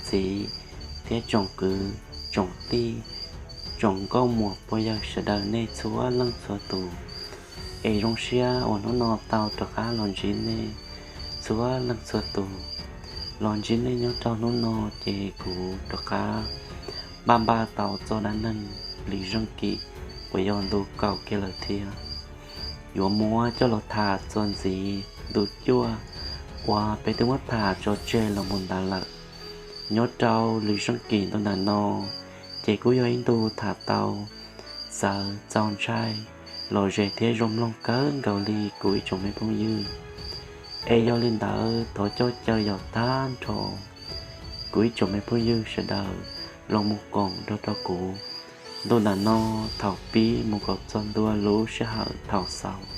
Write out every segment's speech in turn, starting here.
txiv thiab tsoom kwv, tsoom tij, tsoom nkauj muam pog yawg sawv daws nej txhua leej txhua tus. Es zoo siab uas hnub no tau rov qab los ntsib nej txhua leej txhua tus. Los ntsib nej nyob rau hnub no ces kuv rov qab npaj npaj tau txoj dab neeg Lis Zeej Kim uas yog ntu kaum kiag lawm thiab. Yuav muab coj los tham txuas ntxiv ntu cuaj uas peb twb muab tham tso tseg los mus ntawd lawm. Nyob rau Lis Zeej Kim ntu ntawm no ces kuj yog ib ntu tham tau txawv txaus ntshai, lom zem thiab zoo mloog kawg nkaus li kuv ib tsoom me phooj ywg. Es yog li ntawd thov coj caw yaum tag nrho kuv ib tsoom me phooj ywg sawv daws los mus koom nrog rau kuv ntu ntawm no thaum pib mus kom txog ntua lub sij hawm thaum xaus,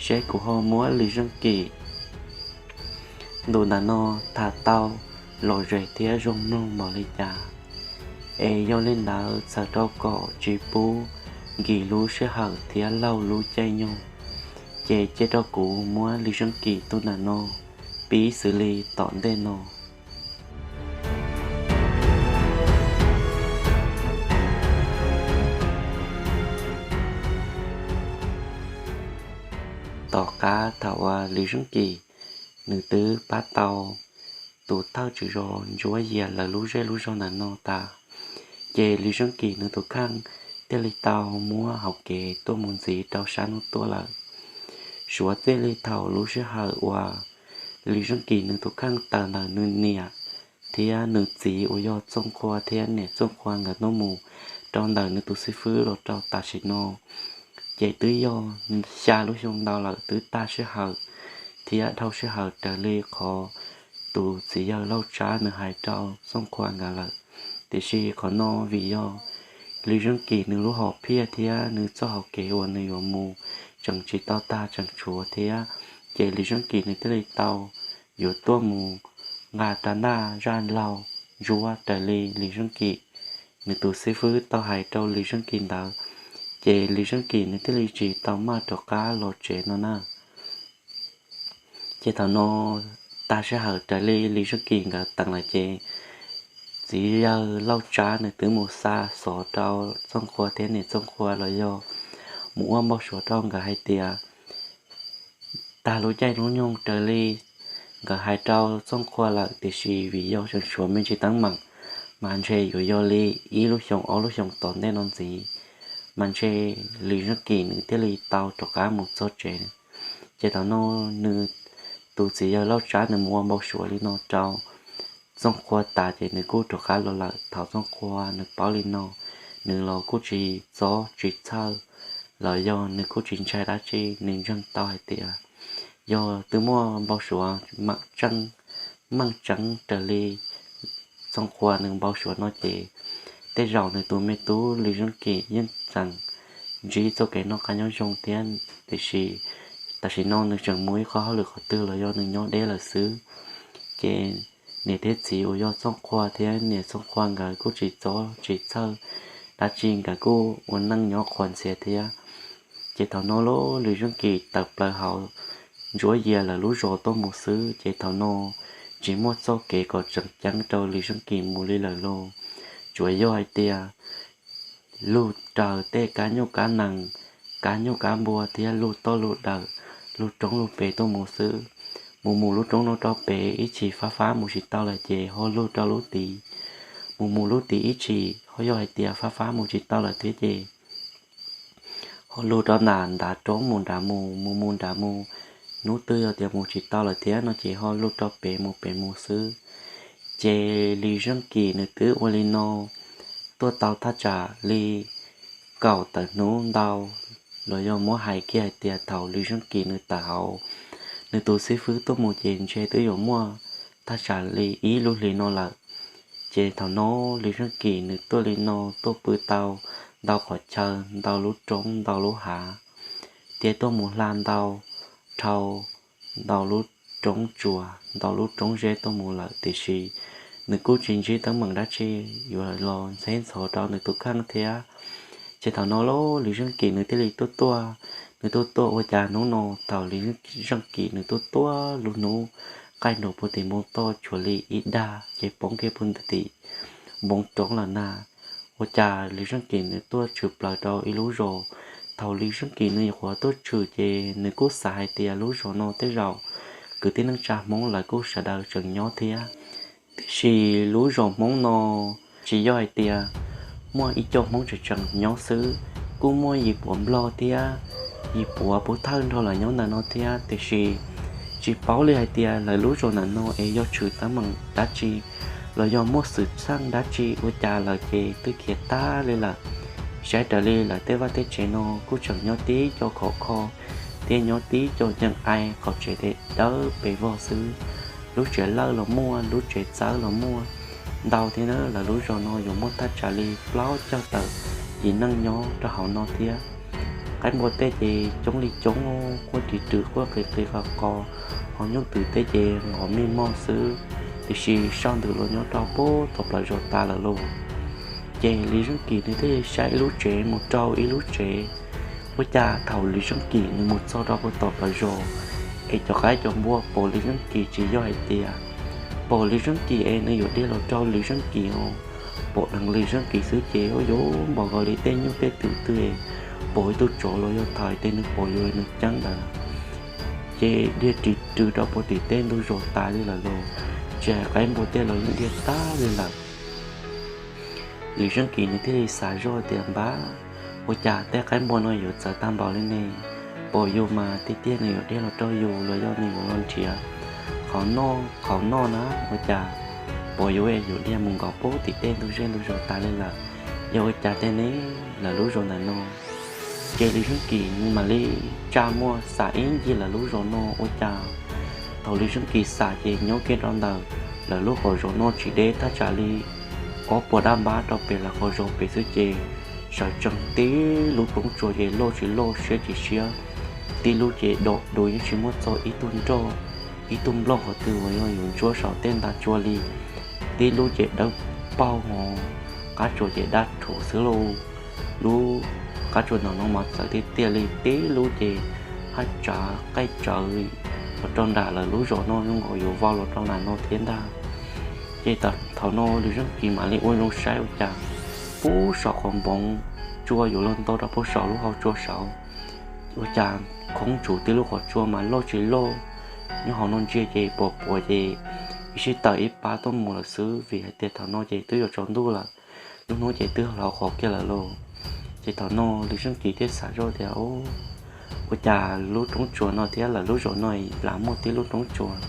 seb kuv ho muab Lis Zeej Kim ntu ntawm no tham tau lom zem thiab zoo mloog npaum li cas. Es yog li ntawd txhawm rau kom tsis pub nkim lub sij hawm thiab laug lub caij nyoog, ces cia rau kuv muab Lis Zeej Kim ntu ntawm no pib xws li tom ntej no. Tom qab thaum uas Lis Zeej Kim nws twb pab tau tus thawj tswj zos ntsuab yias lawv lub zej lub zog ntawm no tas, ces Lis Zeej Kim nws tus kheej thiaj li tau muab hauv kev tuaj mus ntxiv rau sab hnub tuaj lawm. Suav txij li thaum lub sij hawm uas Lis Zeej Kim nws tus kheej tawm ntawm nws niam thiab nws txiv uas yog Txooj Qhua thiab niam Txooj Qhua nkawd tuaj mus rau ntawm nws tus xib fwb los rau tam sim no, ces twb yog xya lub xyoo ntau lawm, twb tag sij hawm thiab dhau sij hawm raws li qhov tus txiv yawg Lauj Tsab nws hais rau Txooj Qhua nkawd lawm. Tiam sis qhov no vim yog Lis Zeej Kim nws lub hom phiaj thiab nws txoj hauv kev uas nws yuav mus tseem tsis tau tag tseem tshuav thiab, ces Lis Zeej Kim nws thiaj li tau yuav tuaj mus nqa rab ntaj zaj laug ntsuab raws li Lis Zeej Kim nws tus xib fwb tau hais rau Lis Zeej Kim ntawd, ces Lis Zeej Kim nws thiaj li tsis tau maj rov qab los tsev no na. Ces thaum no tag sij hawm raws li Lis Zeej Kim nkawd teem lawm ces txiv yawg Lauj Tsab nws twb mus xa xov rau Txooj Qhua thiab niam Txooj Qhua los yog mus ua npau suav rau nkawd hais tias tag lub caij lub nyoog raws li nkawd hais rau Txooj Qhua lawm, tiam sis vim yog tseem tshuav me ntsis teeb meem, mas ntshe yuav yog li ib lub xyoos ob lub xyoos tom ntej no ntxiv, mas ntshe Lis Zeej Kim nws thiaj li tau rov qab mus txog tsev. Ces thaum no nws tus txiv yawg Lauj Tsab nws mus ua npau suav li no rau Txooj Qhua tas ces nws kuj rov qab los lawm. Thaum Txooj Qhua nws paub li no, nws los kuj tsis txob tsis txhawj los yog nws kuj tsis ntshai dab tsi, nws ntseeg tau hais tias yog twb muaj npau suav meej tseeb raws li Txooj Qhua nws npau suav no ces tej zaum nws tus me tub Lis Zeej Kim yeej tseem ntsib txoj kev noj qab nyob zoo thiab, tiam sis tam sim no nws tseem mus ib qho hauj lwm qhov twg los yog nws nyob deb lawm xwb. Ces niam thiab txiv uas yog Txooj Qhua thiab niam Txooj Qhua nkawd kuj tsis txob tsis txhawj dab tsi, nkawd kuj ua neej nyob qhuas ntxhias thiab. Ces thaum no lub Lis Zeej Kim tawm plaws hauv ntsuab yias lawv lub zos tuaj mus xwb, ces thaum no tsis muaj txoj kev kom tseem ceeb rau Lis Zeej Kim mus li lawm lauj. Tsuas yog hais tias lug raws tej kab nyuj kab nees, kab nyuj kab npua thiab lug toj lug dawm, lug roob lug pes tuaj mus xwb. Mus mus lub roob no rau pem ib chim fab fab mus tsis tau lawm ces ho lug rau lub tid. Mus mus lub tid ib chim ho yog hais tias fab fab mus tsis tau lawm thiab ces ho lug rau nram ntav roob mus nram mus, mus mus nram mus, hnub twg yog tias mus tsis tau lawm thiab no ces ho lug rau pem mus pem mus xwb. Ces Lis Zeej Kim nws twb ua li no tuaj tau thaj tsam li kaum tawm hnub ntau, los yog muab hais kiag hais tias thaum Lis Zeej Kim nws tawm hauv nws tus xib fwb tuaj mus ces ntshe twb yuav muaj thaj tsam li ib lub hlis no lawm. Ces thaum no Lis Zeej Kim nws tuaj li no tuaj pw tau ntau qhov chaw, ntau lub roob ntau lub hav, thiab tuaj mus hla ntau dhau ntau lub roob tsuas ntau lub roob zeb tuaj mus lawm, tiam sis nws kuj tsis ntsib teeb meem dab tsi yuav los ntxheb ntxhov rau nws tus kheej thiab. Ces thaum no lub Lis Zeej Kim nws thiaj li tuaj tuaj, nws tuaj tuaj ua cas hnub no thaum Lis Zeej Kim nws tuaj tuaj lub hnub qaij nraum puag tim npoo toj tshuav li ib dag ces poob kiag puag tim npoo roob lawm na. Ua cas Lis Zeej Kim nws tuaj tshwm plaws rau ib lub zos. Thaum Lis Zeej Kim nws nyuam qhuav tuaj tshwm ces nws kuj xav hais tias lub zos no tej zaum kwv tij neej tsa Hmoob lawv kuj sawv daws tseem nyob thiab. Tiam sis lub zos Hmoob no tsis yog hais tias muaj ib co Hmoob tseem tseem nyob xwb, kuj muaj yim puav Nplog thiab yim puav Pub Thawj nrog lawv nyob ntawm no thiab, tiam sis tsis paub li hais tias lawv lub zos ntawm no es yog tshwm teeb meem dab tsi los yog muaj xwm txheej dab tsi ua cas lawv ces twb khiav tag li lawm. Saib raws li lawv tej vaj tej tsev no kuj tseem nyob tib co khov kho thiab nyob tib co ncees ai, qhov tsev dawb pes vog xwb. Lub tsev lawj los muaj, lub tsev txawb los muaj ntau thiab na. Lawv lub zos no yuav muaj thaj tsam li plaub caug tawm yim neej nyob rau hauv no thiab. Qaib npua tej ces coob li coob, quaj ris rws quaj qis qis qos qos, ho nyuj twm tej ces nqos mij mog xwb, tiam sis sau ntws los nyob rau puag tom plawv zos tas lawm lauj. Ces Lis Zeej Kim nws thiaj li saib ib lub tsev mus rau ib lub tsev. Ua cas thaum Lis Zeej Kim nws mus txog rau puag tom plawv zos es cov qaib cov npua pom Lis Zeej Kim tsis yog hais tias pom Lis Zeej Kim es nws yuav dhia los rau Lis Zeej Kim os, pom dheev Lis Zeej Kim xwb ces ua yuav npom nkaus li tej nyuj tej twm twg pom ib tug tsov los yog thaum tej nws pom yuav nws ceeb ntawd ces dhia ris rws rau puag tim tej ntug zos tas li lawm lauj. Tsis hais qaib npua tej los yeej dhia tag li lawm. Lis Zeej Kim nws thiaj li xav zoj tias npab, ua cas tej qaib npua no yuav txawv tag npaum li ne? Pom yus mas tiag tiag nws yuav dhia los rau yus los yog nws yuav los nrhiav qhov noj qhov noj na, ua cas pom yus yuav dhia mus nkaus puag tim tej ntug zej ntug zos tas li lawm. Yog ua cas tej ne lawv lub zos ntawm no? Ces Lis Zeej Kim nws mam li tsa muag xav ib ncig lawv lub zos no ua cas thaum Lis Zeej Kim xav ces nyob kiag rau ntawm lawv lub qhov zos no tsis deb thaj tsam li ob puas daj npab rau pem lawv qhov zos pem xwb ces sawv tsees tib lub roob tsuas ces loj tsis loj siab tsis siab, tib lub ces dom du yeej tsis muaj txog ib tug nroj ib tug nplooj qhov twg uas yog yuav ntsuab saum tej nta tsua li. Tib lub ces dawb paug ho qab tsuas ces daj rhuv xwb lauj. Lub qab tsuas ntawm no mas txawv tiag tiag li, tib lub ces haj tsav qaij tsawv los rau nram lawv lub zos no zoo nkaus yuav vau los rau nram no thiab ntag. Ces thaum no Lis Zeej Kim mam li ua zoo saib ua cas puag saum qhov npoov tsua yuav luag nto rau puag saum lub hau tsua saud, ua cas khoob tsuas tib lub qhov tsua mas loj tsis loj, nyob hauv no ntsia ces puas puas ces ib sij tawm ib pab tuaj mus lawm xwb, vim hais tias thaum no ces twb yuav tsaus ntuj lawm, lub hnub ces twb hlauv qhov kiag lawm lauj. Ces thaum no Lis Zeej Kim thiaj xav zoj tias, ua cas lub roob tsuas no thiab lawv lub zos no lam muaj tib lub roob tsuas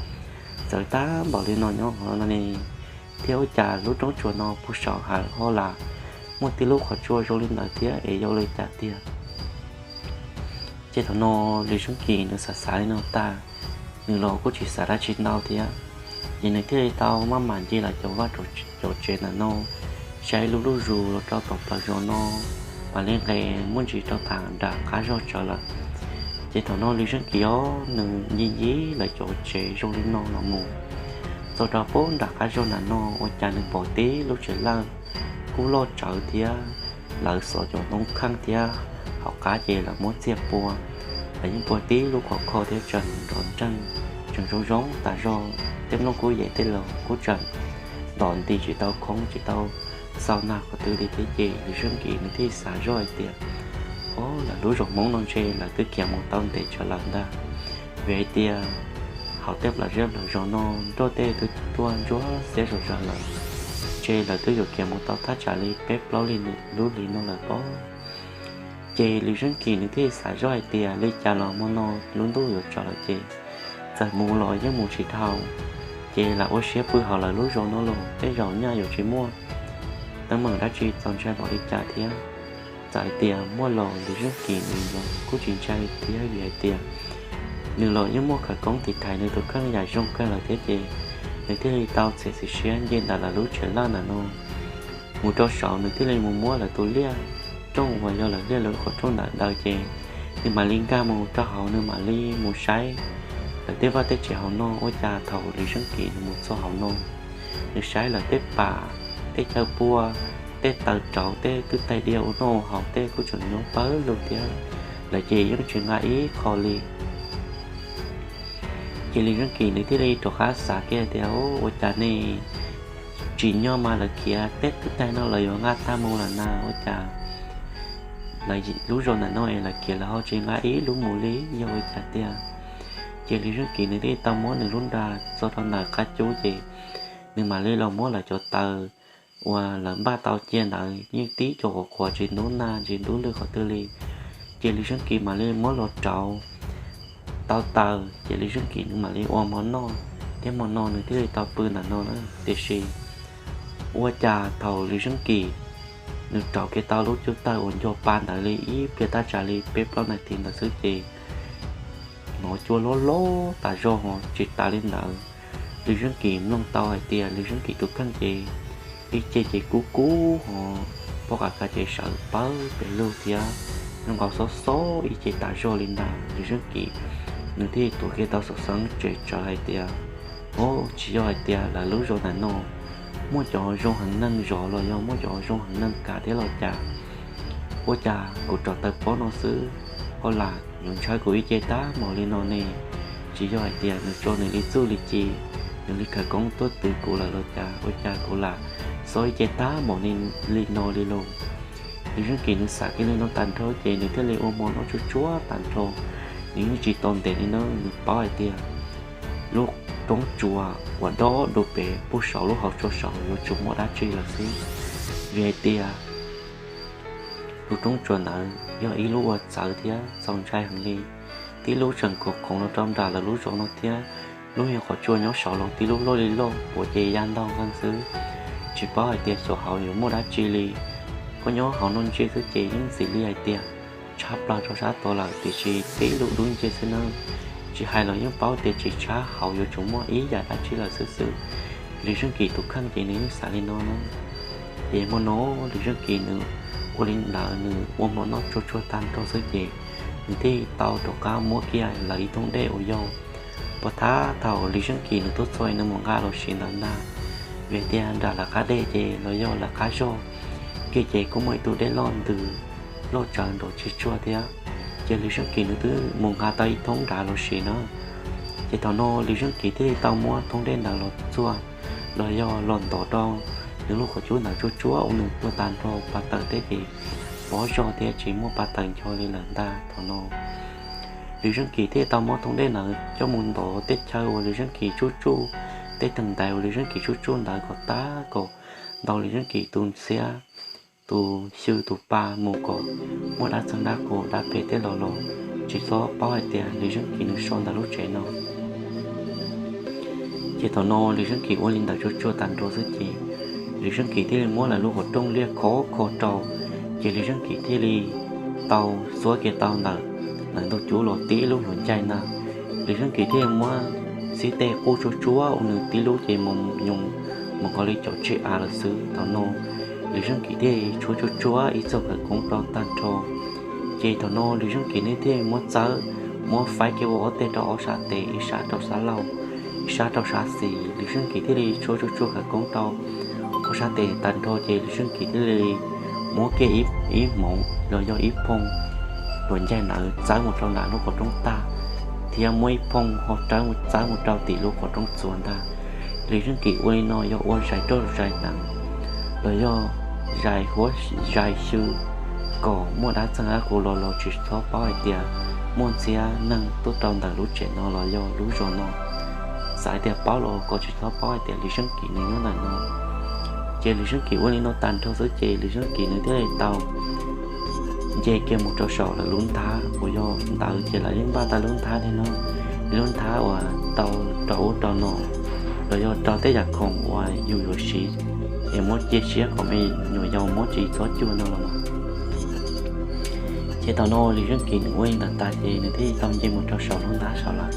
txawv tag npaum li no nyob hauv no ne, thiab ua cas lub roob tsuas no puag saum hav ho lam muaj tib lub qhov tsua zoo li ntawd thiab es yog ua li cas tiag? Ces thaum no Lis Zeej Kim nws xav xav li no tag, nws los kuj tsis xav dab tsi ntau thiab, ces nws thiaj li tau maj mam ncig lawv cov vaj cov tsev ntawm no, saib lub lub zus los rau tom plawv zos no, mam li nqes muaj ntsis rau tham nram qab zog tsawv lawm. Ces thaum no Lis Zeej Kim os nws ncig ncig lawv cov tsev zoo li no los mus txog rau puag nram qab zog nram no, ua cas nws pom tib lub tsev lawj kuj loj tsawv thiab, lawv xov cov ntoo kheej thiab, hauv qab ces lawv muab txiag pua, lawv yeej pua tib lub qhov kho thiab tseem nrov nreeg, tseem zoo zoo tas zog, tej nplooj kub yem tej los kuj tseem ntom nti tsis tau khoob tsis tau xau nag qhov twg li thiab. Ces Lis Zeej Kim nws thiaj xav zoj hais tias, o, lawv lub zos Hmoob no ntshe lawv twb khiav mus tau ntev tsawv lawm ntag, vim hais tias hauv tej plawv zej plawv zos no nroj tej twb tuaj ntsuab xiab zom zaws lawm, ntshe lawv twb yuav khiav mus tau thaj tsam li peb plaub lub hlis no lawm pob. Ces Lis Zeej Kim nws thiaj xav zoj hais tias li cas los hmo no lub ntuj yuav tsaus lawm ces txawm mus los yeej mus tsis dhau, ces lam ua siab pw hauv lawv lub zos no los tej zaum nyaj yuav tsis muaj teeb meem dab tsi txaus ntshai npaum li cas thiab. Txawm hais tias muaj los Lis Zeej Kim nws los kuj tsis ntshai thiab, vim hais tias nws los yeej muaj khawv koob tiv thaiv nws tus kheej yam zoo kawg lawm thiab. Ces nws thiaj li tau txiav txim siab nce ntawm lawv lub tsev lawj ntawm no mus rau saud, nws thiaj li mus muab lawv tus liaj rooj uas yog lawv liaj lawv qhov rooj ntawd daws ces nws mam li nkag mus rau hauv, nws mam li mus saib lawv tej vaj tej tsev hauv no. Ua cas thaum Lis Zeej Kim nws mus txog hauv no, nws saib lawv tej pam, tej chaw pua, tej taws rauv, tej twj tais diav ua noj ua haus tej kuj tseem nyob pawg lug thiab, lawv ces yeej tsis nqa ib qho li. Ces Lis Zeej Kim nws thiaj li rov qab xav kiag tias, Ua cas nej tsim nyog mas lawv khiav teb tag no lawv yuav nqa tag mus lawm na, ua cas lawv lub zos ntawm no es lawv khiav lawv ho tsis nqa ib lub mus li, yog ua cas tiag? Ces Lis Zeej Kim nws thiaj tau muab nws lub nra tso rau ntawm qab cub ces nws mam li los muab lawv cov taws uas lawv npaj tau cia ntawd yeej tib co qhuav qhuav tsis ntub nag tsis ntub lwj qhov twg li. Ces Lis Zeej Kim mam li muab los rauv tau taws ces Lis Zeej Kim nws mam li ua hmo noj, thiab hmo no nws thiaj li tau pw ntawm no na. Tiam sis ua cas thaum Lis Zeej Kim nws rauv kiag tau lub cub taws uas ncog pa ntawd li ib pliag thaj tsam li peb plaub nas this ntawd xwb ces hnov cua loj loj tas zog ho tsis tas li ntawd. Lis Zeej Kim mloog tau hais tias Lis Zeej Kim tus kheej ces ib ce ces kub kub ho pob qa ka ces sawv pawg pes lug thiab zoo nkaus xob xob ib ce tas zog li ntag. Lis Zeej Kim nws thiaj tuav kiag tau xov xeeb tseem tsawv hais tias, Au, tsis yog hais tias lawv lub zos ntawm no muaj cov zoo heev neeg zov los yog muaj cov zoo heev neeg kav thiab los cas? Ua cas kuv rauv taws pob no xwb, koj lam yuav ntshawb kuv ib ce tag npaum li no ne? Tsis yog hais tias nws tso nws li txuj li ci, nws li khawv koob tuaj twv kuv lawm los cas? Ua cas kuv lam xob ib ce tag npaum li no li los? Lis Zeej Kim nws xav kiag li no tag nrho ces nws thiaj li ua hmo noj tsuag tsuag tag nrho. Nws yeej tsis tos ntev li na, nws paub hais tias lub roob tsuas uas dob dua pem puag saum lub hauv tsua saud yuav tsum muaj dab tsi lawm xwb, vim hais tias lub roob tsuas ntawd yog ib lub uas txawv thiab txaus ntshai heev li. Tib lub tseem khoom khoov los rau nram lawv lub zos no thiab, lub nyuag qhov tsua nyob saud los tib lub loj li loj puav ces ya ntau nqeeg xwb. Tsis paub hais tias xyov hauv yuav muaj dab tsi li. Koj nyob hauv no ntsia xwb ces yeej ntxim li hais tias tshab plaws rau sab tod lawm, tiam sis tib lub dub ntsia xwb na. Tsis hais los yeej paub tias tsis tshab hauv yuav tsum muaj ib yam dab tsi lawm xwb xwb. Lis Zeej Kim tus kheej ces nws yeej xav li no na. Ces hmo no Lis Zeej Kim nws ua li ntawd nws ua hmo noj tsuag tsuag tag nrho xwb ces nws thiaj tau rov qab muab kiag lawv ib thoob dej uas yog pov thab thaum Lis Zeej Kim nws tuaj txog nws mus nqa los siv ntawd ntag. Vim tias nram lawv qab dej ces los yog lawv qab zog kiag ces kuj muaj ib tug dej loj ntws loj tsawv nrov tsis tsuag thiab. Ces Lis Zeej Kim nws twb mus nqa tau ib thoob nrad los siv na. Ces thaum no Lis Zeej Kim thiaj li tau muab thoob dej ntawd los txuag los yog los ntov rau nws lub qhov cub ntawd tsuag tsuag ua nws tuag tag nrho, pa taws thiab ces pob zog thiab tsis muaj pa taws ncho li lawm ntag. Thaum no Lis Zeej Kim thiaj tau muab thoob dej ntawd coj mus ntov tej chaw uas Lis Zeej Kim tsuj tsuj, tej theem ntaiv uas Lis Zeej Kim tsuj tsuj ntawd kom tab kom ntau Lis Zeej Kim tus ntxhiab, tus xyw tus pa mus kom muaj dab txeeg dab qus dab phem tej los los tsis txhob paub hais tias Lis Zeej Kim nws so ntawm lub tsev no. Ces thaum no Lis Zeej Kim ua li ntawd tsuag tsuag tag nrho xwb ces Lis Zeej Kim thiaj li muab lawv lub qhov rooj liaj khov kho rau. Ces Lis Zeej Kim thiaj li tau xuab kiag tau ntawm lawv ntug cub los tib lub hluav ncaig ntag. Lis Zeej Kim thiaj li muab xib tej quj tsuag tsuag ua nws tib lub ces mus nyoos mus nkaus li cov tsib av lawm xwb. Thaum no Lis Zeej Kim thiaj li tshuab tsuag tsuag ib txoj khawv koob rau tag nrho. Ces thaum no Lis Zeej Kim nws thiaj muab txawb, muab faib kiag ua ob teg rau ob sab tes, ib sab rau sab laug, ib sab rau sab xis. Lis Zeej Kim thiaj li tshuab tsuag tsuag khawv koob rau ob sab tes tag nrho ces Lis Zeej Kim thiaj li muab kiag ib hmoov los yog ib phooj hluav ncaig ntawd txawb mus rau nram lub qhov rooj tag, thiab muab ib phooj ho rawb mus txawb mus rau tim lub qhov rooj txuas ntag. Lis Zeej Kim ua li no yog ua zais roj zais hneev los yog zais huab zais xyw kom muaj dab txeeg dab qus los los tsis txhob paub hais tias muaj ntxhiab neeg tuaj rau ntawm lub tsev no los yog lub zos no. Xav hais tias paub los kom tsis txhob paub hais tias Lis Zeej Kim nws nyob ntawm no. Ces Lis Zeej Kim ua li no tag nrho xwb ces Lis Zeej Kim nws thiaj li tau nce kiag mus rau saum lawv lub nthab uas yog ntawd ces lawv yeej npaj tau lub nthab thiab no, lub nthab uas tau rau ub rau no los yog rau tej yam khoom uas yus yuav siv es muab cia siab kom me nyuam yaus muab tsis txhob cuag no los mas. Ces thaum no Lis Zeej Kim nws ua li ntawd tas ces nws thiaj li tau nce mus rau saum lub nthab saud lawm.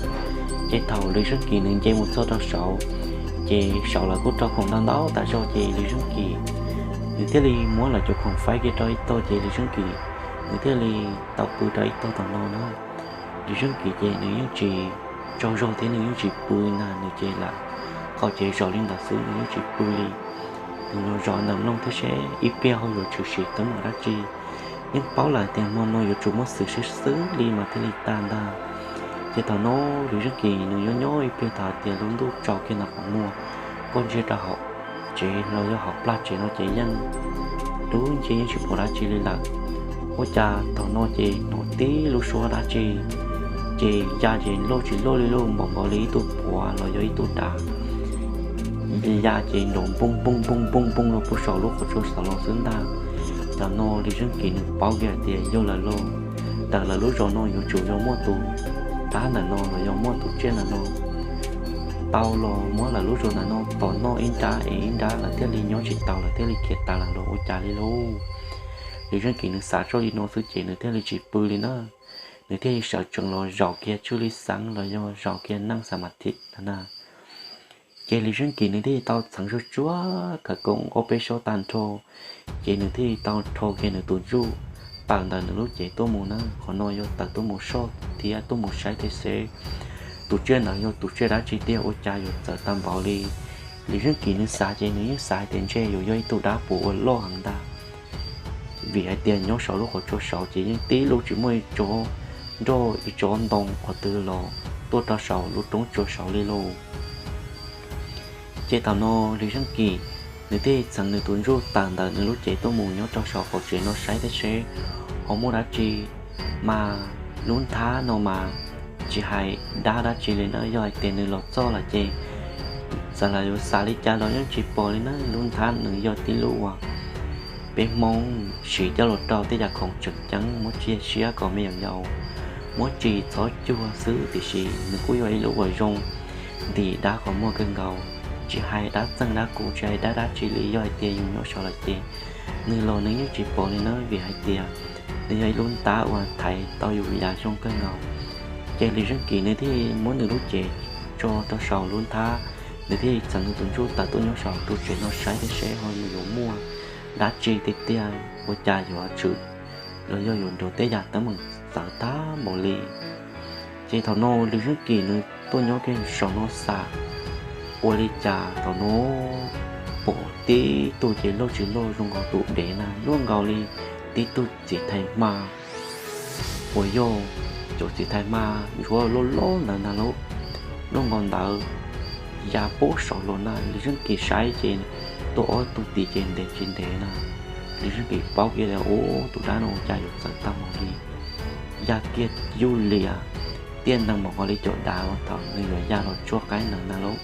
Ces thaum Lis Zeej Kim nws nce mus txog rau saud, ces saud lawv kuj rau khoom ntau ntau tas zog ces Lis Zeej Kim nws thiaj li muab lawv cov khoom faib kiag rau ib tog ces Lis Zeej Kim nws thiaj li tau pw rau ib tog thaum no na. Lis Zeej Kim ces nws yeej tsis tsaug zog thiab nws yeej tsis pw na, nws ces lam qaum cev zom li ntawd xwb nws yeej tsis pw li. Nws los zov ntawm mloog thiab seb ib pliag ho yuav tshwm sim teeb meem dab tsi. Yeej paub lawm tias hmo no yuav tsum muaj xwm sib xwb li mas thiaj li tag ntag. Ces thaum no Lis Zeej Kis nws nyob nyob ib pliag thaum tias lub ntuj tsaus kiag ntawm qhov muag, koj ntsia rau hauv tsev los yog hauv plag tsev no ces yeej dub nciab yeej tsis pom dab tsi li lawm. Ua cas thaum no ces hnov tib lub suab dab tsi, ces ya ces loj tsis loj li loj, npaum nkaus li ib tug puav los yog ib tug dav ya ces nrov npooj npooj npooj npooj npooj rau puag saum lub qhov tsua saud los xwb ntag. Thaum no Lis Zeej Kis nws paub kiag hais tias yog lawm lauj, ntawm lawv lub zos no yuav tsum yog muaj tus dab ntawm no los yog muaj tus tsiaj ntawm no tau los muab lawv lub zos ntawm no tom noj ib nrab es ib nrab lawv thiaj li nyob tsis tau, lawv thiaj li khiav tas lawm los ua cas li lauj. Lis Zeej Kis nws xav txog li no xwb ces nws thiaj li tsis pw li na, nws thiaj li sawv tsees los zaum kiag tswj li xeev los yog zaum kiag neej xa ma thim na. Ces Lis Zeej Kis nws thiaj li tau txheev tsuag tsuag khawv koob ob peb suab tag nrho, ces nws thiaj li tau rho kiag nws tus ntsuj tawm ntawm nws lub cev tuaj mus na. Qhov no yog tawm tuaj mus soj thiab tuaj mus saib thiab seb tus tsiaj ntawd yog tus tsiaj dab tsi tiag, ua cas yuav txawv tag npaum li. Lis Zeej Kis nws xav ces nws yeej xav hais tias ntshe yuav yog ib tug dab puav uas loj heev ntag, vim hais tias nyob saum lub qhov tsua saud ces yeej tib lub tsis muaj ib tsob nroj ib tsob ntoo qhov twg los tuaj rau saum lub roob tsua saud li lauj. Ces thaum no Lis Zeej Kis nws thiaj txheev nws tus ntsuj tawm ntawm nws lub cev tuaj mus nyob rau saum qaum tsev no saib thiab seb ho muaj dab tsi. Mas lub nthab no mas tsis hais dab dab tsi li na, yog hais tias nws los txog lawm ces txawm los yuav xav li cas los yeej tsis pom li na. Lub nthab nws yog tib lub uas peb Hmoob siv coj los rau tej yam khoom tseem ceeb, muab cia siab kom me nyuam yaus muab tsis txhob cuag xwb, tiam sis nws kuj yog ib lub uas zoo ntim dab qhov muag kawg nkaus. Tsis hais dab txeej dab kuv, tsis hais dab dab tsi li, yog hais tias yus nyob saud lawm ces nws los nws yeej tsis pom li na, vim hais tias nws yog ib lub nthab uas thaiv tau yus yam zoo kawg nkaus. Ces Lis Zeej Kis nws thiaj muab nws lub cev tso rau saum lub nthab, nws thiaj txheev nws tus ntsuj tawm tuaj nyob saum tus tsev no saib thiab seb ho yuav muaj dab tsi tiag tiag, ua cas yuav tshwm los yog yuav nrov tej yam teeb meem txawv tag npaum li. Ces thaum no Lis Zeej Kis nws tuaj nyob kiag saum no xav, ua li cas thaum no pom tib tug ces loj tsis loj zoo nkaus tus dev na, luaj nkaus li tib tug txiv thais hma uas yog cov txiv thais hma ntsuab loj loj ntawd na lauj, luaj nkaus ntawd ya puag saud los na. Lis Zeej Kis saib ces tuaj ob tug tim ces ntev tsis ntev na. Lis Zeej Kis paub kiag tias ub, tus dab no cas yuav txawv tag npaum li. Ya kiag yuj lias tiaj nteeg npaum nkaus li cov dav uas thaum nws yuav ya los tsuag qaib ntawd na lauj.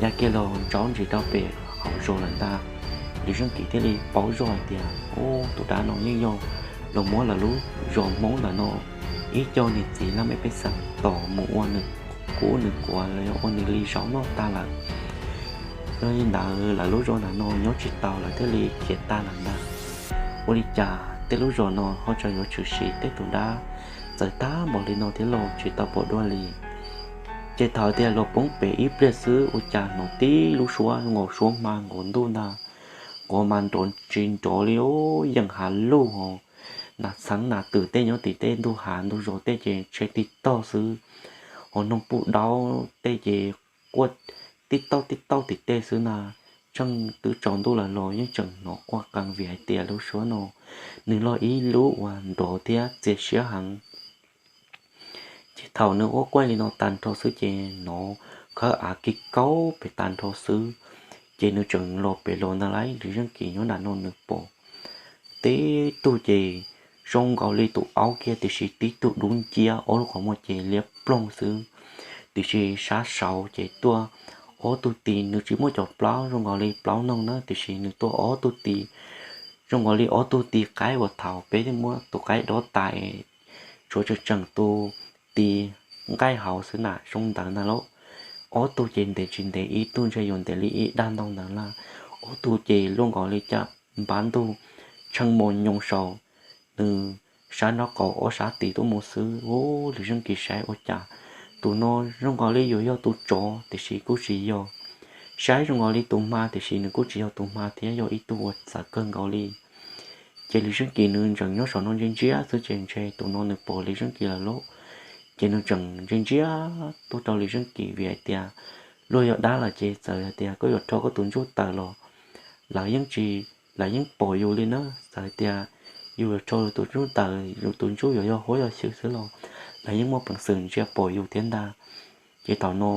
Ya kiag los ntsaub ntsis rau pem hauv zos lawm ntag. Lis Zeej Kis thiaj li paub zoj hais tias ub, tus dab no yeej yog los muab lawv lub zos Hmoob ntawm no ib co niam txiv laj mej pej xeem tom mus ua nws qub nws quav los yog ua nws li zaub noj tag lawm. Yog li ntawd lawv lub zos ntawm no nyob tsis tau, lawv thiaj li khiav tag lawm ntag. Ua li cas tej lub zos no ho tseem yuav tshwm sim tej tus dab txawv tag npaum li no thiab los tsis tau pom dua li. Ces thaum tias los poob pem ib pliag xwb ua cas hnov tib lub suab nkaus suab hma nkaus ntuj ntag. Nkaus mas nrov tsis nrov li, yeej hav lug hos nas txheeb nas twm tej nyob tim tej ntug hav ntug zos tej ces tshe tig tog xwb. Hos noog puj daub tej ces quaj tib tauj tib tauj tim tej xwb na. Tsheej twb tsaus ntuj lawm los yeej tseem hnov quaj qees vim hais tias lub suab no nws loj ib lub uas nrov thiab txias siab heev. Ces thaum nws quaj quaj li no tag nrho xwb ces hnov khawb av kig kaub pem tag nrho xwb. Ces nws tseem los pem los ntag lauj. Lis Zeej Kis nyob nram no nws pom tib tug ces zoo nkaus li tus aub kiag tiam sis tib tug dub nciab, ob lub qhov muag ces liab ploog xwb. Tiam sis sab saud ces tuaj ob tug tis, nws tsis muaj cov plaub zoo nkaus li plaub noog na, tiam sis nws tuaj ob tug tis zoo nkaus li ob tug tis qaib uas thaum peb muab tus qaib dob tas tshuav tseem tseem tus tis nqaij hauv xwb na, zoo ntawd ntag lauj. Ob tug ces ntev tsis ntev, ib tug ntshe yuav ntev li ib dag ntau ntawd lawm. Ob tug ces luaj nkaus li caj npab ntug tsheej mos nyoos saum nws sab nraub qaum ob sab tis tuaj mus xwb. Ub, Lis Zeej Kis saib ua cas tus no zoo nkaus li yuav yog tus tsov tiam sis kuj tsis yog, saib zoo nkaus li tus hma tiam sis nws kuj tsis yog tus hma thiab, yog ib tug uas txawv kawg nkaus li. Ces Lis Zeej Kis nws tseem nyob saum no ntsia ntsia xwb ces ntshe tus no nws pom Lis Zeej Kis lawm lauj. Ces nws tseem ntsia ntsia tuaj rau Lis Zeej Kis vim hais tias luag yog dab lawm ces txawm hais tias koj yuav rho koj tus ntsuj tawm los lawv yeej tsis, lawv yeej pom yus li na. Txawm hais tias yus yuav rho yus tus ntsuj tawm, yus tus ntsuj yuav yog huab yog xyw xwb los los yeej muaj peev xwm ntsia pom yus thiab ntag. Ces thaum no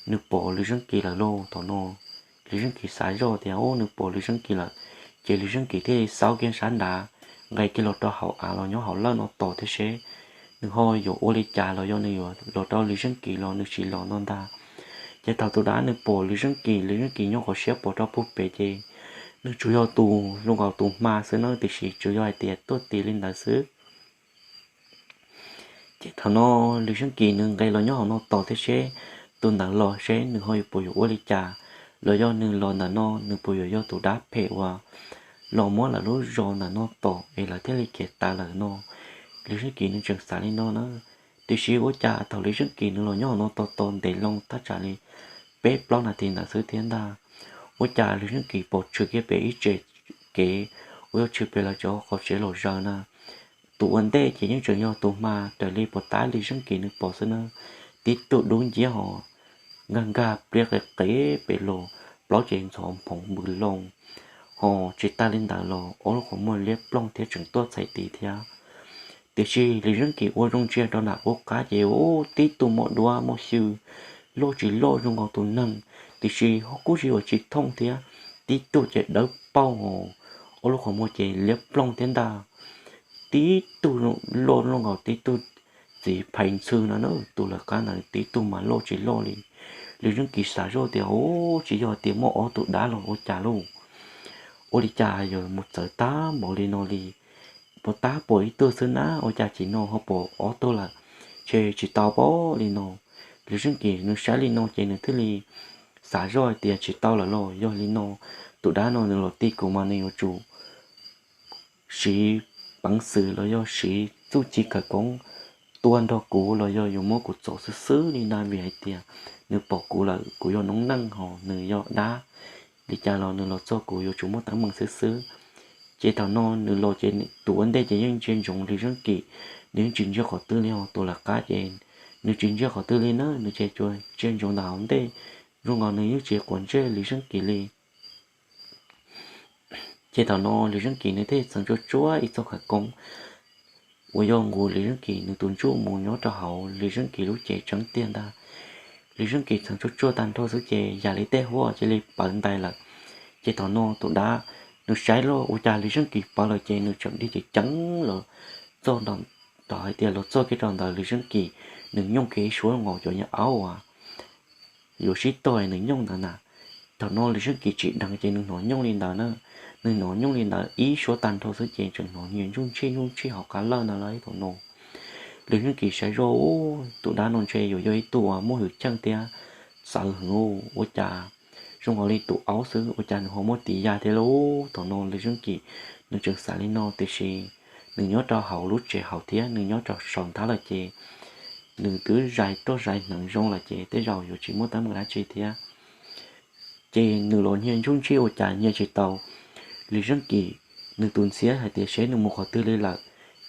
nws pom Lis Zeej Kis lawm lauj. Thaum no Lis Zeej Kis xav zoj tias, Ub, nws pom Lis Zeej Kis lawm. Ces Lis Zeej Kis thiaj li xauj kiag sab nrad, nqes kiag los rau hauv av los nyob hauv lawj no tos thiab seb nws ho yuav ua li cas los yog nws yuav los rau Lis Zeej Kis los nws tsis los no ntag. Ces thaum tus dab nws pom Lis Zeej Kis, Lis Zeej Kis nyob qhov siab pom rau puag pem ces nws tsuas yog tus zoo nkaus tus hma xwb na, tiam sis tsuas yog hais tias tuaj tis li ntawd xwb. Ces thaum no Lis Zeej Kis nws nqes los nyob hauv no tos thiab seb tus ntawd los seb nws ho yuav puas yuav ua li cas, los yog nws los ntawm no nws puas yuav yog tus dab phem uas los muab lawv lub zos ntawm no tom es lawv thiaj li khiav tas lawm no. Lis Zeej Kis nws tseem xav li no na. Tiam sis ua cas thaum Lis Zeej Kis nws los nyob hauv no tos tos ntev loo thaj tsam li peb plaub nas this ntawd xwb thiab ntag, ua cas Lis Zeej Kis pom tshwm kiag pem ib tsev kev uas yog tshwm pem lawv cov qhov tsev los zaws na. Tus ua ntej ces yeej tseem yog tus hma raws li puas tab Lis Zeej Kis nws pom xwb na, tib tug dub nciab ho nkag nkag pliab qev qev pem los plaub tsev ntxhov nphoov npws loo. Ho tsis tas li ntawd los ob lub qhov muag liab ploog thiab tseem tuaj txhais tis thiab. Tiam sis Lis Zeej Kis ua zoo ntsia rau nram qub qab ces ub, tib tug mos duab mos xyw loj tsis loj zoo nkaus tus neeg, tiam sis ho kuj tsis ua tsis thooj thiab. Tib tug ces dawb paug, ob lub qhov muag ces liab ploog thiab ntag. Tib tug loj zoo nkaus tib tug txiv phais ntxhw no na, tus lawv qab ntawd tib tug mas loj tsis loj li. Lis Zeej Kis xav zoj tias, Ub, tsis yog tias muaj ob tug dab los ua cas lauj? Ua li cas yuav mus txawv tag npaum li no li? Puas tab pom ib tug xwb na, ua cas nim no ho pom ob tug lawm? Ces tsis tau pob li no. Lis Zeej Kis nws saib li no ces nws thiaj li xav zoj hais tias tsis tau lawm los, yog li no tus dab no nws los tis kuv mas nws yuav tsum siv peev xwm los yog siv txuj ci khawv koob tua nrog kuv los yog yuav muab kuv txov xwb xwb li ntag, vim hais tias nws pom kuv lawm kuv yog noob neej ho nws yog dab. Li cas los nws los txog kuv yuav tsum muaj teeb meem xwb xwb. Ces thaum no nws los ces tus ua ntej ces yeej ntsia ntsoov Lis Zeej Kis, nws yeej tsis ntsia qhov twg li ho tus lawv qab ces nws tsis ntsia qhov twg li na, nws ces tsuas ntsia ntsoov ntawm hauv ntej, zoo nkaus nws yeej tsis quav ntsej Lis Zeej Kis li. Ces thaum no Lis Zeej Kis nws thiaj txeev tsuaj tsuab ib txoj khawv koob uas yog nqus Lis Zeej Kis nws tus ntsuj mus nyob rau hauv Lis Zeej Kis lub cev tseeb tiag ntag. Lis Zeej Kis txeev tsuaj tsuaj tag nrho xwb ces yam li tej huab cia li pawv ntais lawm. Ces thaum no tus dab nws saib los ua cas Lis Zeej Kis pawv lawm ces nws tseem dig ceev ceev los txog nram, tau hais tias los txog kiag rau ntawd Lis Zeej Kis nws nyooj kiag ib suab nkaus cov nyuag aub uas yuav sib tog nws nyooj ntawd na. Thaum no Lis Zeej Kis tsis dheev ces nws hnov nyooj li ntawd na, nws hnov nyooj li ntawd ib suab tag nrho xwb ces tseem hnov nyias ntsuj ntsij ntsuj ntsij hauv qab lawj ntawd lawm. Thaum no Lis Zeej Kis saib zoj, Tus dab no ntshe yuav yog ib tug uas muaj hwj chim thiab txawv heev, ua cas zoo nkaus li tus aub xwb ua cas nws ho muaj tis ya thiab lauj. Thaum no Lis Zeej Kis nws tseem xav li no tiam sis nws nyob rau hauv lub tsev hauv thiab nws nyob rau saum nthab lawm ces nws twb zais roj zais hneev zoo lawm ces tej zaum yuav tsis muaj teeb meem dab tsi thiab. Ces nws los nyias ntsuj ntsij ua cas nyias tsis tau Lis Zeej Kis nws tus ntxhiab hais tias seb nws mus qhov twg li lawm.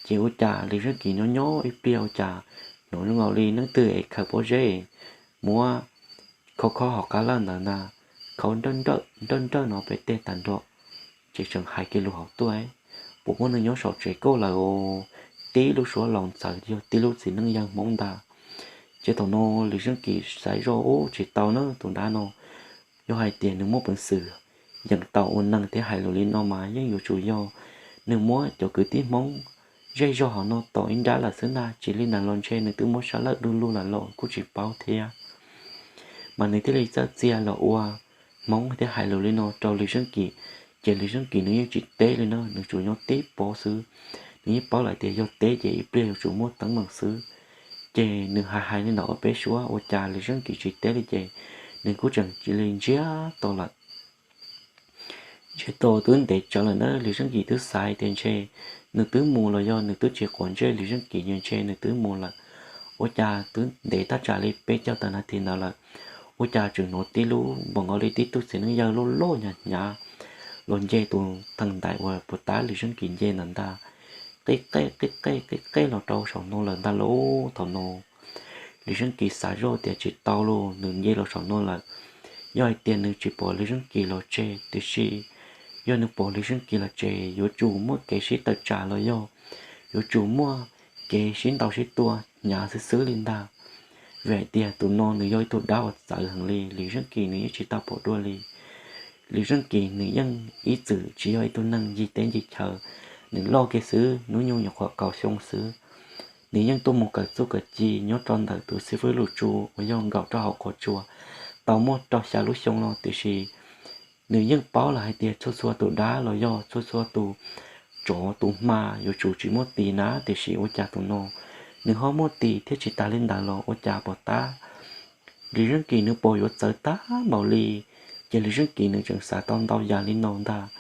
Ces ua cas Lis Zeej Kis nyob nyob ib pliag ua cas hnov zoo nkaus li leej twg es khaws pob zeb muab khob khob hauv qab lawj ntawd ntag, khob nrawj nrawj no peb tej tag nrho. Ces tseem hais kiag lus hauv tuaj, Puas muaj neeg nyob saum tsev koj lawm os? Tib lub suab laus ntxawv yog tib lub txiv neej yawg Hmoob ntag. Ces thaum no Lis Zeej Kis xav zoj, Ub, tsis tau na, tus dab no yog hais tias nws muaj peev xwm yeem tau ua neeg thiab hais lus li no mas yeej yuav tsum yog nws muab cov kwv tij Hmoob zej zog hauv no tom ib nrab lawm xwb ntag, tsis li ntawd los ntshe nws twb muab sab lawj du lug lawm los kuj tsis paub thiab. Mas nws thiaj li txawj txia los ua Hmoob thiab hais lus li no rau Lis Zeej Kis. Ces Lis Zeej Kis nws yeej tsis teb li na, nws tsuas nyob tib pob xwb. Nws yeej paub lawm tias yog teb ces ib pliag yuav tsum muaj teeb meem xwb. Ces nws hais hais li ntawd ob peb suab ua cas Lis Zeej Kis tsis teb li ces nws kuj tseem cia li ntsiag to lawm. Ntsiag to twb ntev tsawv lawm na, Lis Zeej Kis twb xav tias ntshe nws twb mus los yog nws twb tsis quav ntsej Lis Zeej Kis, ntshe nws twb mus lawm. Ua cas twb ntev thaj tsam li peb caug tawm nas this ntawd lawm, ua cas tseem hnov tib lub npaum nkaus li tib tug txiv neej yawg loj loj hnyav hnyav los nce tus theem ntais uas puas tab Lis Zeej Kis nce ntawd ntag, qib qej qib qej qib qej los rau saum no lawm ntag lauj. Thaum no Lis Zeej Kis xav zoj tias tsis tau lauj, nws nce los saum no lawm, yog hais tias nws tsis pom Lis Zeej Kis los tseg, tiam sis yog nws pom Lis Zeej Kis los tseg yuav tsum muaj kev sib tawm tsam los yog yuav tsum muaj kev sib ntaus sib tua hnyav xwb xwb li ntag. Vim hais tias tus no nws yog ib tug dab uas txawv heev li, Lis Zeej Kis nws yeej tsis tau pom dua li. Lis Zeej Kis nws yeej ib txwm tsis yog ib tug neeg ncig teb ncig chaw, nws loj kiag xwb, hnub nyoog nyuam qhuav kaum xyoo xwb. Nws yeej tuaj mus kawm txuj kawm ci nyob rau ntawm tus xib fwb Luj Tsu uas yog nkaum rau hauv qhov tsua tau muaj rau xya lub xyoo no, tiam sis nws yeej paub lawm hais tias txhua txhua tus dab los yog txhua txhua tus tsov tus hma yuav tsum tsis muaj tis na, tiam sis ua cas tus no nws ho muaj tis thiab. Tsis tas li ntawd los ua cas pom tab Lis Zeej Kis nws pom yuav txawv tag npaum li. Ces Lis Zeej Kis nws tseem xav tau ntau yam li no ntag.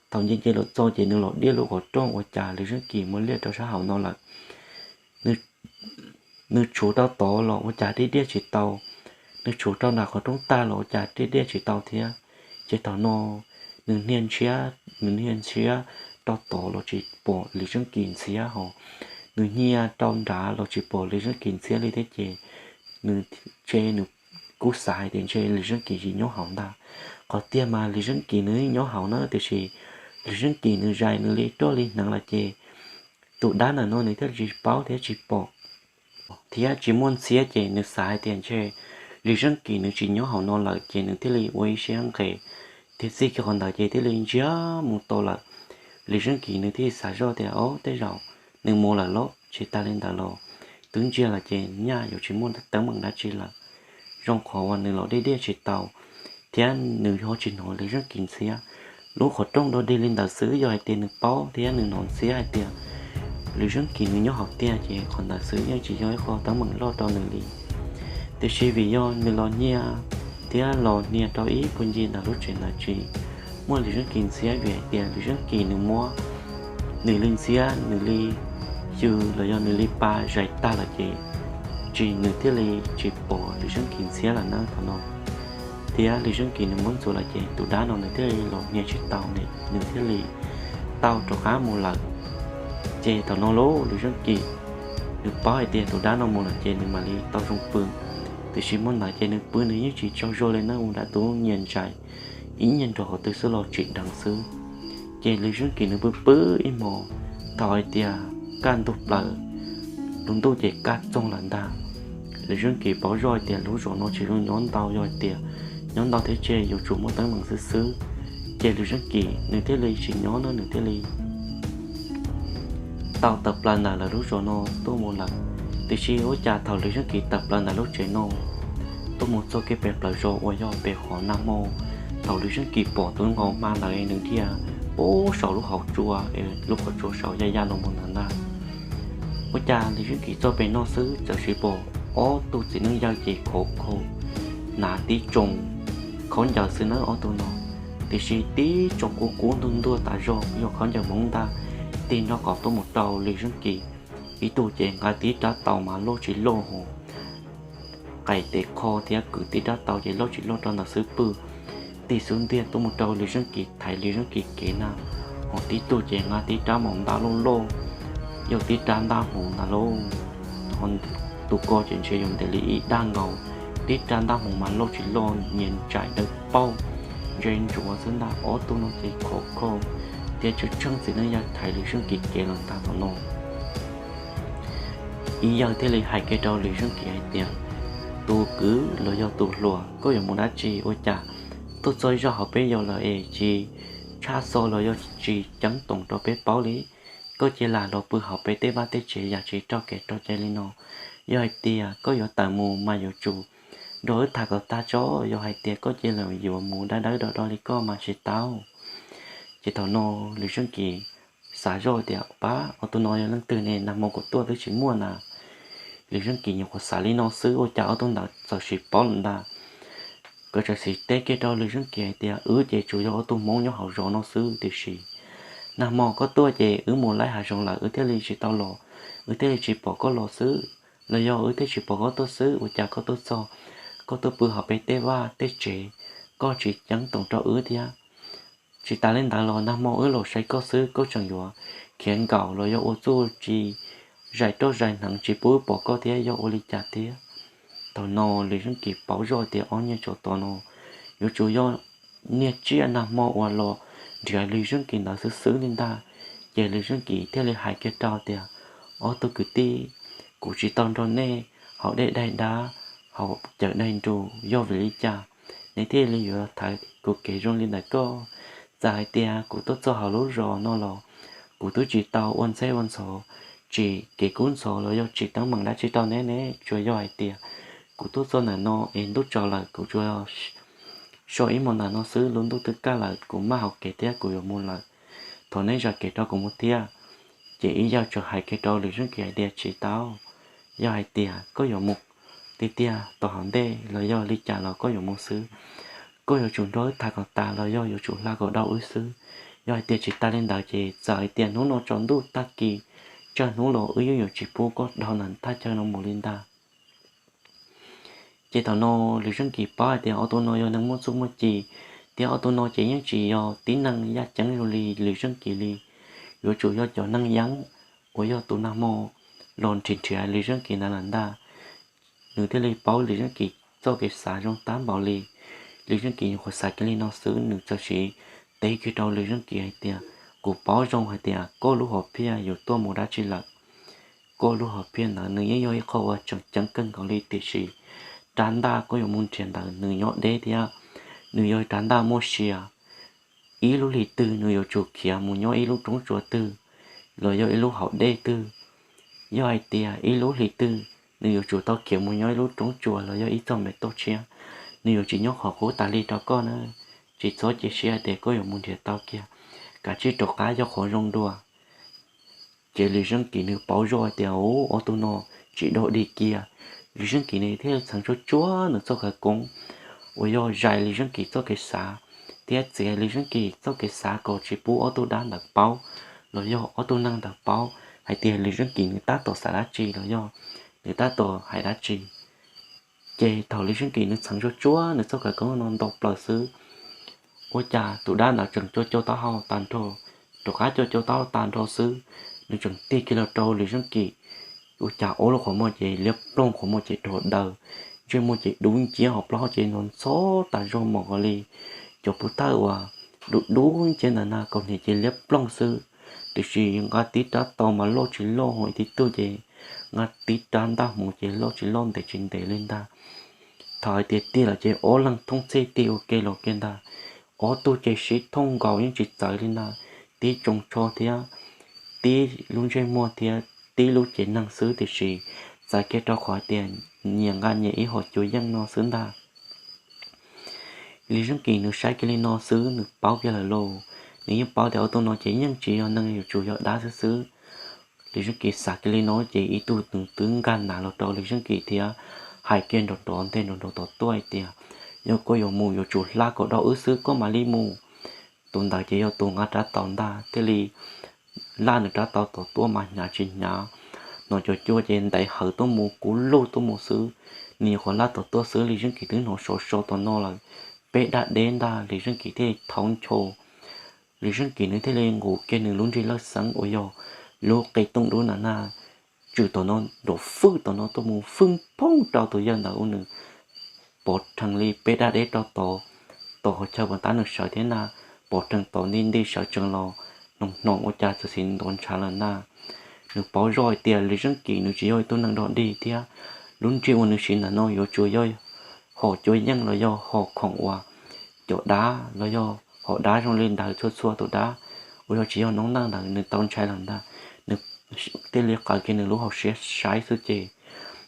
Thaum nce nce los txog ces nws los diaj lub qhov rooj, ua cas Lis Zeej Kis muab liaj rau sab hauv no lawm. Nws tshuv rau tod los ua cas diaj diaj tsis tau, nws tshuv rau nram qhov rooj tag los ua cas diaj diaj tsis tau thiab. Ces thaum no nws hnia ntshiab, nws hnia ntshiab rau tod los tsis pom Lis Zeej Kis ntxhiab hos, nws hnia rau nrad los tsis pom Lis Zeej Kis ntxhiab li thiab. Ces nws, ntshe nws kuj xav hais tias ntshe Lis Zeej Kis tsis nyob hauv ntag. Qhov tiag mas Lis Zeej Kis nws nyob hauv na, tiam sis Lis Zeej Kis nws zais nws li roj li hneev lawm ces tus dab ntawm no nws thiaj tsis paub thiab tsis pom thiab tsis muaj ntxhiab. Ces nws xav hais tias ntshe Lis Zeej Kis nws tsis nyob hauv no lawm ces nws thiaj li ua ib siab nqes thiab txij kiag qhov ntawd ces thiaj li ntsiag mus to lawm. Lis Zeej Kis nws thiaj li xav zoj tias, Ob, tej zaum nws mus lawm lauj. Tsis tas li ntawd los twb ntsiag lawm ces nyaj yuav tsis muaj teeb meem dab tsi lawm. Zoo qhov uas nws los diaj diaj tsis tau thiab nws ho tsis hnov Lis Zeej Kis ntxhiab. Lub qhov rooj dog dig li ntawd xwb, yog hais tias nws paub thiab nws hnov ntxhiab hais tias Lis Zeej Kis nws nyob hauv tiag ces qhov ntawd xwb yeej tsis yog ib qho teeb meem loj rau nws li. Tiam sis vim yog nws los hnia thiab los hnia rau ib puag ncig ntawm lub tsev ntawd tsis muaj Lis Zeej Kis ntxhiab, vim hais tias Lis Zeej Kis nws muab nws li ntxhiab, nws li xyw los yog nws li pa zais tag lawm ces tsis, nws thiaj li tsis pom Lis Zeej Kis ntxhiab lawm na thaum no. Thiab Lis Zeej Kis nws muab ntxuav lawm ces tus dab no nws thiaj li los hnia tsis tau, nws thiaj li tau rov qab mus lawm. Ces thaum no lauj, Lis Zeej Kis nws paub hais tias tus dab no mus lawm ces nws mam li tau zoo pw. Tiam sis hmo ntawd ces nws pw nws yeej tsis tsaug zog li na, ua dab tub nyias ntsais ib nyuag nrog qhov twg xwb los tsim dheev xwb. Ces Lis Zeej Kis nws pw pw ib hmos, thaum hais tias kaj ntug plaws, lub ntuj ces kaj txoog lawm ntag. Lis Zeej Kis paub zoj hais tias lub zos no tsis zoo nyob ntau, yog hais tias nyob ntau thiab ces yuav tsum muaj teeb meem xwb xwb. Ces Lis Zeej Kis nws thiaj li tsis nyob na, nws thiaj li tau tawm plaws ntawm lawv lub zos no tuaj mus lawm. Tiam sis ua cas thaum Lis Zeej Kis tawm plaws ntawm lub tsev no tuaj mus txog kiag pem plaws zos uas yog pem qhov nag hmo, thaum Lis Zeej Kis pom tus nkauj hma ntawd nws dhia puag saum lub hauv tsua, lub qhov tsua saum ya ya los mus ntawd ntag, ua cas Lis Zeej Kis txog pem no xwb txawm sis pom ob tug txiv neej yawg ces khov kho, hnav tib tsoos khaub ncaws xwb nawb ob tug no. Tiam sis tib tsoos kub kub ntuag ntuag tas zog yog khaub ncaws Hmoob ntag, tig nrog qab tuaj mus rau Lis Zeej Kis. Ib tug ces nqa tib rab taus mas loj tsis loj hos, qais tes kho thiab kwv tib rab taus ces loj tsis loj rau ntawd xwb pw, tig xub ntiag tuaj mus rau Lis Zeej Kis, thaiv Lis Zeej Kis kev na. Hos tib tug ces nqa tib rab maum ntab loj loj, yog tib rab ntab hmuv ntag lauj. Hos tus ko ces ntshe yog ntev li ib dag nkaus, tib rab ntab hmuv mas loj tsis loj, nyias ntsais dawb paug, ntse ntsuav xwb ntag. Ob tug no ces khov kho thiab tsheej tsheej txiv neej yawg thaiv Lis Zeej Kis kev los tag thaum no. Ib yawg thiaj li hais kiag rau Lis Zeej Kis hais tias, Tus kwv los yog tus hluas, koj yuav mus dab tsi ua cas tuaj txog ib zaug hauv peb yos lawm es tsis tshaj xo los yog tsis ceeb toom rau peb paub li? Koj cia li los pw hauv peb tej vaj tej tsev yam tsis raug kev raug cai li no. Yog hais tias koj yuav tawm mus mas yuav tsum nrog wb tham kom tag tso, yog hais tias koj cia li yuav mus dab dawb do do li koj mas tsis tau. Ces thaum no Lis Zeej Kis xav zoj tias, Pab, ob tug no yog leej twg ne? Nag hmo kuv tuaj twb tsis muaj na. Lis Zeej Kis nyuam qhuav xav li no xwb ua cas ob tug ntawd txawm sis paub lawm ntag. Nkawd txawm sis teb kiag rau Lis Zeej Kis hais tias, Wb ces tsuas yog ob tug Hmoob nyob hauv zos no xwb, tiam sis nag hmo koj tuaj ces wb mus laij hav zoov lawm wb thiaj li tsis tau los, wb thiaj li tsis pom koj los xwb, los yog wb thiaj tsis pom koj tuaj xwb, ua cas koj tuaj txog, koj tuaj pw hauv peb tej vaj tej tsev, koj tsis ceeb toom rau wb thiab. Tsis tas li ntawd los nag hmo wb los saib koj xwb koj tseem yuav khiav nkaum los yog ua txuj ci, zais roj zais hneev tsis pub wb pom koj thiab, yog ua li cas thiab? Thaum no Lis Zeej Kis paub zoj tias ob niag tsov tom no yuav tsum yog niag tsiaj nag hmo uas los nrhiav Lis Zeej Kis ntawd xwb xwb li ntag. Ces Lis Zeej Kis thiaj li hais kiag rau tias, Ob tug kwv tij, kuv tsis tau nrog nej haus dej daig dab, haus cawm daig nrus yog vim li cas nej thiaj li yuav thaiv kuv kev zoo li ntawm koj? Txawm hais tias kuv tuaj txog hauv lub zos no los kuv twb tsis tau ua ntxheb ua ntxhov, tsim kev kub ntxhov los yog tsim teeb meem dab tsi rau neb ne, tsuas yog hais tias kuv tuaj txog ntawm no es ntuj tsaus lawm kuv tsuas so ib hmos ntawm no xwb, lub ntuj twb kaj lawm kuv maj hauv kev thiab kuv yuav mus lawm. Thov neb zam kev rau kuv mus thiab. Ces ib yawg txawm hais kiag rau Lwm Zeej Kis hais tias tsis tau, yog hais tias koj yuav mus tiag tiag tom hauv ntej los yog li cas los koj yuav mus xwb, koj yuav tsum nrog wb tham kom tas los yog yuav tsum hla kom dhau wb xwb. Yog hais tias tsis tas li ntawd ces txawm hais tias hnub no tsaus ntuj tag kis tsawg hnub los wb yeej yuav tsis pub koj dhau ntawm thaj chaw no mus li ntag. Ces thaum no Lwm Zeej Kis paub hais tias ob tug no yog neeg muaj txuj muaj ci, thiab ob tug no ces yeej tsis yog tib neeg yaj ceeb zoo li Lwm Zeej Kis li, yuav tsum yog cov neeg yeeb uas yog tus nag hmo los nrhiav nrhiav Lwm Zeej Kis ntawd lawm ntag. Nws thiaj li paub Lwm Zeej Kis txoj kev xav zoo tab npaum li. Lwm Zeej Kis nyuam qhuav xav kiag li no xwb nws txawm sim teb kiag rau Lwm Zeej Kis hais tias, kuv paub zoo hais tias koj lub hom phiaj yuav tuaj mus dab tsi lawm. Koj lub hom phiaj ntawd nws yeej yog ib qho uas tseem ceeb kawg nkaus li tiam sis rab ntaj koj yuav mus nrhiav ntawd nws nyob deb thiab nws yog rab ntaj muaj sia. Ib lub hlis twg nws yuav tsum khiav mus nyob ib lub roob tsua twg los yog ib lub hauv dej twg. Yog hais tias ib lub hlis twg nws yuav tsum tau khiav mus nyob ib lub roob tsua los yog ib txoj me toj tshiab, nws yuav tsis nyob qhov qub tas li rau koj na. Tsis txhob cia siab hais tias koj yuav mus nrhiav tau kiag, kav tsij rov qab yog qhov zoo dua. Ces Lwm Zeej Kis nws paub zoj hais tias ub ob tug no tsis dog dig kiag. Lwm Zeej Kis nws thiaj txheev tsuag tsuag nws txoj khawv koob uas yog zais Lwm Zeej Kis txoj kev xav thiab txiav Lwm Zeej Kis txoj kev xav kom tsis pub ob tug dab ntawd paub los yog ob tug neeg ntawd paub hais tias Lwm Zeej Kis nws tab tom xav dab tsi los yog nws tab tom hais dab tsi. Ces thaum Lwm Zeej Kis nws txheev tsuag tsuag nws txoj khawv koob no ntau plaws xwb, ua cas tus dab ntawd tseem cua cua taub hau tag nrho, rov qab cua cua taub hau tag nrho xwb, nws tseem tig kiag los rau Lwm Zeej Kis. Ua cas ob lub qhov muag ces liab ploog, qhov muag ces rhuav daws, ntsej muag ces dub nciab, hos plaub hau ces ntxhov ntxhov tas zog mos nkaus li cov pov thawj uas dub dub nciab ntawd na, kaus hniav ces liab ploog xwb. Tiam sis nqa tib rab taus mas loj tsis loj, ho ib tug ces nqa tib rab ntaj hmuv ces loj tsis loj ntev tsis ntev li ntag. Thaum hais tias tig lawm ces ob leeg thoob txhij tig ua ke los kiag ntag. Ob tug ces sib thooj nkaus yeej tsis txawv li ntag, tib tsoo tsho thiab tib lub ntsej muag thiab tib lub cev neeg xwb tiam sis txawv kiag rau qhov hais tias nyias nqa nyias ib hom cua yeej no xwb ntag. Lwm Zeej Kis nws saib kiag li no xwb nws paub kiag lawm lauj, nws yeej paub tias ob tug no ces yeej tsis yog neeg, yuav tsum yog dab xwb xwb. Lwm Zeej Kis xav kiag li no ces ib tug nws twb nkag nav los rau Lwm Zeej Kis thiab hais kiag nrov nrov nthe nrov nrov tom tuaj hais tias, yog koj yuav mus yuav tsum hla kom dhau wb xwb koj mam li mus. Tus ntawd ces yog tus nqa rab taus ntag thiaj li laj nws rab taus tom tuaj mas hnyav tsis hnyav, no cov cua ces ntev hawv tuaj mus kuv lug tuaj mus xwb. Nws nyuam qhuav laj tom tuaj xwb Lwm Zeej Kis twb hnov so so tom no lawm, peb dab deb ntag Lwm Zeej Kis thiaj li thaub ncho. Lwm Zeej Kis nws thiaj li nqus kiag nws lub nrig lawj xeeb uas yog lub qe tooj dub na na, tswm tom no nrov fwj tom no tuaj mus fwj phooj rau tus yawg ntawd ua nws pov rhees li peb dab deb rau tod, tom qhov chaw uas tab nws sawv thiab na, pov rhees tom nti nti sawv tsees los hnoos hnoos ua cas txawm xiv ntuav ntshav lawm ntag. Nws paub zoj hais tias Lwm Zeej Kis nws tsis yog ib tug neeg dog dig thiab lub nrig uas nws siv ntawm no yuav tsum yog hom cua yeej los yog hom khoom uas cov dab los yog hom dab zoo li ntawd txhua txhua tus dab uas yog tsis yog noob neej ntawd nws tau ntshai lawm ntag. Nws thiaj li qaws kiag nws lub hauv siab saib xwb ces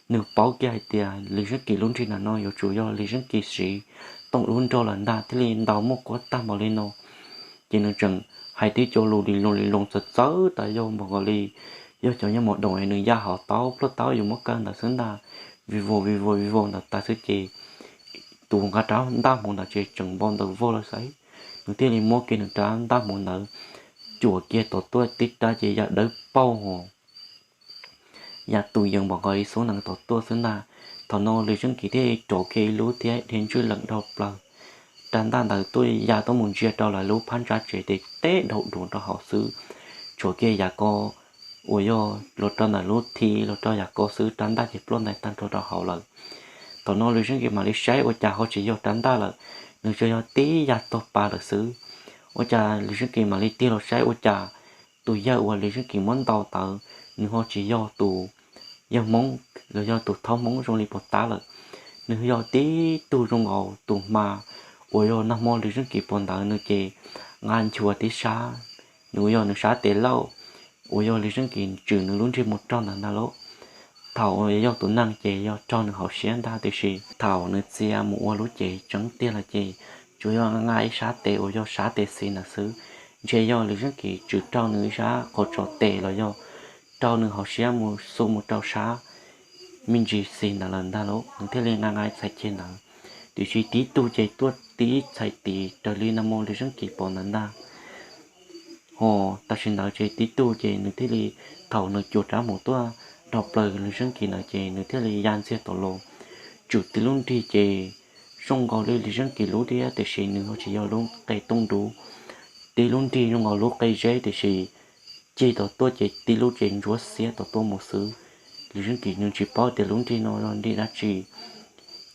nws paub kiag hais tias Lwm Zeej Kis lub nrig ntawm no yuav tsum yog Lwm Zeej Kis siv tooj dub nrog lawm ntag thiaj li ntaus muaj kuab tag npaum li no. Ces nws tseem hais tib co lus li loo li loo txawv txawv tas yog npaum nkaus li yog cov nyob mos doom es nws ya hauv taub plhuaj taub yuav muab kaw ntawd xwb ntag. Vij vau vij vau vij vau ntawd tas xwb ces tus nqa rab ntaj hmuv ntawd ces tseem npau ntaws vog lawm xwb. Nws thiaj li muab kiag nws rab ntaj hmuv ntawd cuam kiag tom tuaj tib rab ces ya dawb paug hos ya tus yees npaum nkaus ib xub nees tom tuaj xwb ntag. Thaum no Lwm Zeej Kis thiaj li rov kiag ib lub thiab dhia ntswj leem dhau plaws. Rab ntaj ntawd tuaj ya tuaj mus ntsia rau lawv lub phab ntsa tsev ces teb dhau duav rau hauv xwb, tshuav kiag yam ko uas yog los rau ntawm lub thi los rau yam ko xwb, rab ntaj ces ploj ntais tag nrho rau hauv lawm. Thaum no Lwm Zeej Kis mam li saib ua cas ho tsis yog rab ntaj lawm, nws tsuas yog tib yam tog pa lawm xwb. Ua cas Lwm Zeej Kis mam li tig los saib ua cas tus yawg uas Lwm Zeej Kis muab ntaus ntawd nws ho tsis yog tus yawg Hmoob los yog tus thaub Hmoob zoo li puag ta lawm. Nws yog tib tug zoo nkaus tus hma uas yog nag hmo Lis Zeeb Kis pom ntawd nws ces nqa nchuav tib sab, nws yog nws sab tes lauj, uas yog Lis Zeeb Kis tswm nws lub nrig mus raug ntawd ntag lauj. Thaum yog tus neeg ces yog raug nws hauv siab ntag, tiam sis thaum nws txia mus ua lub cev tseeb tiag lawm ces tsuas yog nqa ib sab tes uas yog sab tes xis ntawd xwb. Ntshe yog Lis Zeeb Kis tswm raug nws ib sab qhov tso tes los yog raug nws hauv siab mus xu mus rau sab me ntsis xis ntawd lawm ntag lauj, nws thiaj li nqa nqa txhais ceg ntawd. Tiam sis tib tug ces tuaj tib txhais tis raws li nag hmo Lis Zeeb Kis pom ntawd ntag. Ho tam sim ntawd ces tib tug ces nws thiaj li, thaum nws cuam rab mus tuaj dhau plaws Lis Zeeb Kis ntawd ces nws thiaj li ya ntxiag tom los tswm tib lub nrig ces zoo nkaus li Lis Zeeb Kis lub thiab, tiam sis nws ho tsis yog lub qe tooj dub. Tib lub nrig zoo nkaus lub qe zeb, tiam sis cig tom tuaj ces tib lub ces ntsuab xiab tom tuaj mus xwb. Lis Zeeb Kis nws tsis paub tias lub nrig no yog nrig dab tsi.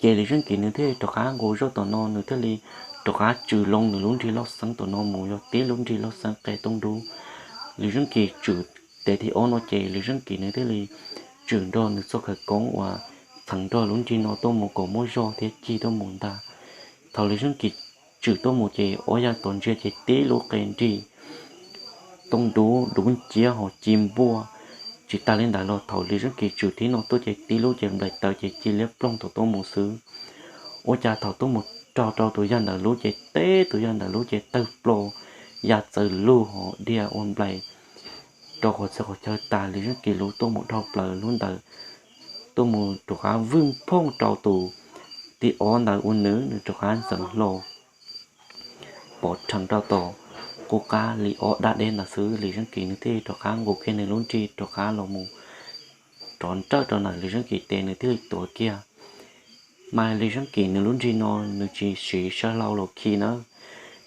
Ces Lis Zeeb Kis nws thiaj li rov qab nqus zoj tom no, nws thiaj li rov qab tswm loo nws lub nrig loj xeeb tom no mus yog tib lub nrig loj xeeb qe tooj dub. Lis Zeeb Kis tswm tes thib ob no ces Lis Zeeb Kis nws thiaj li tswm nrog nws txoj khawv koob uas txheev nrog lub nrig no tuaj mus kom muaj zog thiab cig tuaj mus ntag. Thaum Lis Zeeb Kis tswm tuaj mus ces ob yawg tos ntsia ces tib lub qe nrig tooj dub dub nciab ho ci npuaj. Tsis tas li ntawd los thaum Lis Zeeb Kis tswm thib no tuaj ces tib lub ces nplaim tawv ces ci liab ploog tom tuaj mus xwb. Ua cas thaum tuaj mus raug rau tus yawg ntawd lub ces teb tus yawg ntawd lub ces tawg plo ya txawv lug ho dhia ua nplaim rau qhov txhia qhov chaw tas Lis Zeeb Kis lub tuaj mus dhau plaws lub ntawd tuaj mus rov qab vwj phooj rau tus thib ob ntawd ua nws, nws rov qab ntxeev hlo pov rhees rau tom qub qab li ob dab deb ntawd xwb. Lis Zeeb Kis nws thiaj rov qab nqus kiag nws lub nrig rov qab los mus rov nrawj rau ntawm Lis Zeeb Kis tes nws thiaj li tuav kiag. Mas Lis Zeeb Kis nws lub nrig no nws tsis siv saw hlau los khi nawb,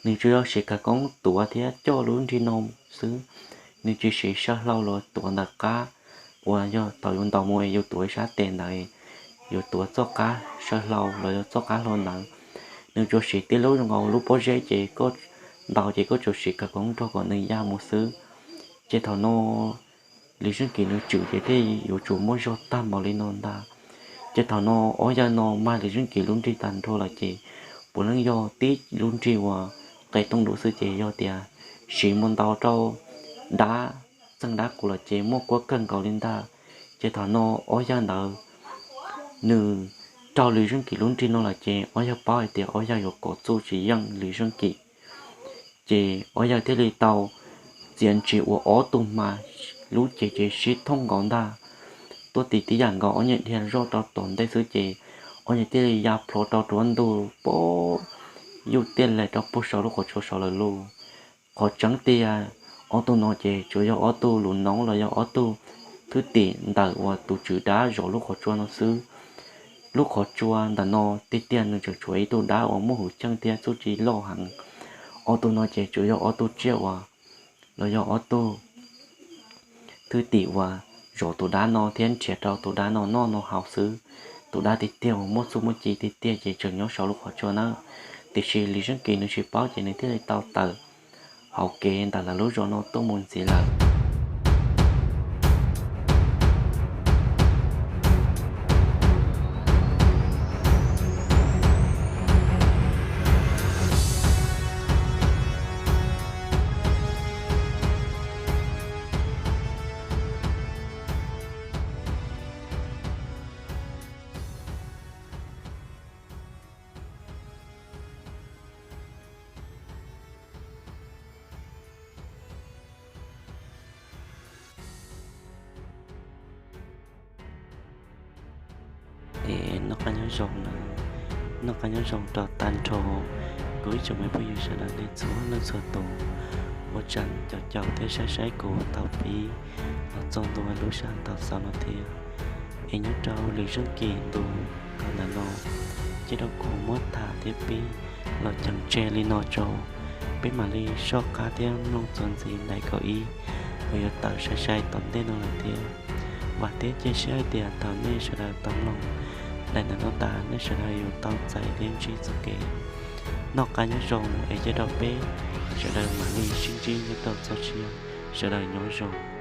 nws tsuas yog siv khawv koob tuav thiab coj lub nrig no xwb. Nws tsis siv saw hlau los tuav ntawm qab uas yog thaum yus ntaus mus es yus tuav ib sab tes ntawd, yus tuav txoj qab saw hlau los yog txoj qab hlau ntawd. Nws tsuas siv tib lub zoo nkaus lub pob zeb ces koj ntaus ces koj tsuas siv khawv koob nrog kom nws ya mus xwb. Ces thaum no Lis Zeeb Kis nws tswm ces thiaj yuav tsum muaj zog tag npaum li no ntag. Ces thaum no ob yawg no mag Lis Zeeb Kis lub nrig tag nrho lawm ces puav leej yog tib lub nrig uas qe tooj dub xwb ces yog tias siv mus ntaus rau dab txeej dab qus lawm ces muaj kuab kawg nkaus li ntag. Ces thaum no ob yawg ntawd nws raug Lis Zeeb Kis lub nrig no lawm ces ob yawg paub hais tias ob yawg yuav kov txuj tsis yeej Lis Zeeb Kis. Ces ob yawg thiaj li tau txia ntsis ua ob tug hma, lub cev ces sib thooj nkaus ntag. Tuaj tib tib yam nkaus ob niag dhia zoj rau tom ntej xwb ces ob niag thiaj li ya plho rau nruab ntug pab yuj tiaj lem rau puag saum lub qhov tsua saud lawm lauj. Qhov tseeb tiag, ob tug no ces tsuas yog ob tug lus noob los yog ob tug thwj tim ntawm uas tus tswv dab zov lub qhov tsua no xwb. Lub qhov tsua ntawm no tiag tiag nws tseem tshuav ib tug dab uas muaj hwj chim thiab txuj ci loj heev. Ob tug no ces tsuas yog ob tug tsiaj uas, los yog ob tug thwj tim uas zov tus dab no thiab nrhiav rau tus dab no noj no haus xwb. Tus dab tiag tiag uas muaj txuj muaj ci tiag tiag ces tseem nyob saum lub qhov tsua nawb. Tiam sis Lis Zeeb Kis nws tsis paub ces nws thiaj li tau tawm hauv kev ntawm lawv lub zos no tuaj mus ntxiv lawm. Es noj qab nyob zoo na, noj qab nyob zoo rau tag nrho kuv ib tsoom me phooj ywg sawv daws nej txhua leej txhua tus uas tseem caum caum thiab saib saib kuv thaum pib los txog ntua lub sij hawm thaum xaus no thiab. Es nyob rau Lis Zeeb Kis ntu thaum ntawm no, ces rau kuv muab tham thiab pib los cheem tseg li no tso, peb mam li soj qab thiab mloog txuas ntxiv daim kaum ib uas yuav tawm sai sai tom ntej no lawm thiab. Vam thiab cia siab hais tias thaum nej sawv daws tau mloog daim ntawm no tas nej sawv daws yuav tau txais thiab ntsib txoj kev noj qab nyob zoo es cia rau peb sawv daws mam li sib ntsib nyob rau txoj sia, sawv daws nyob zoo.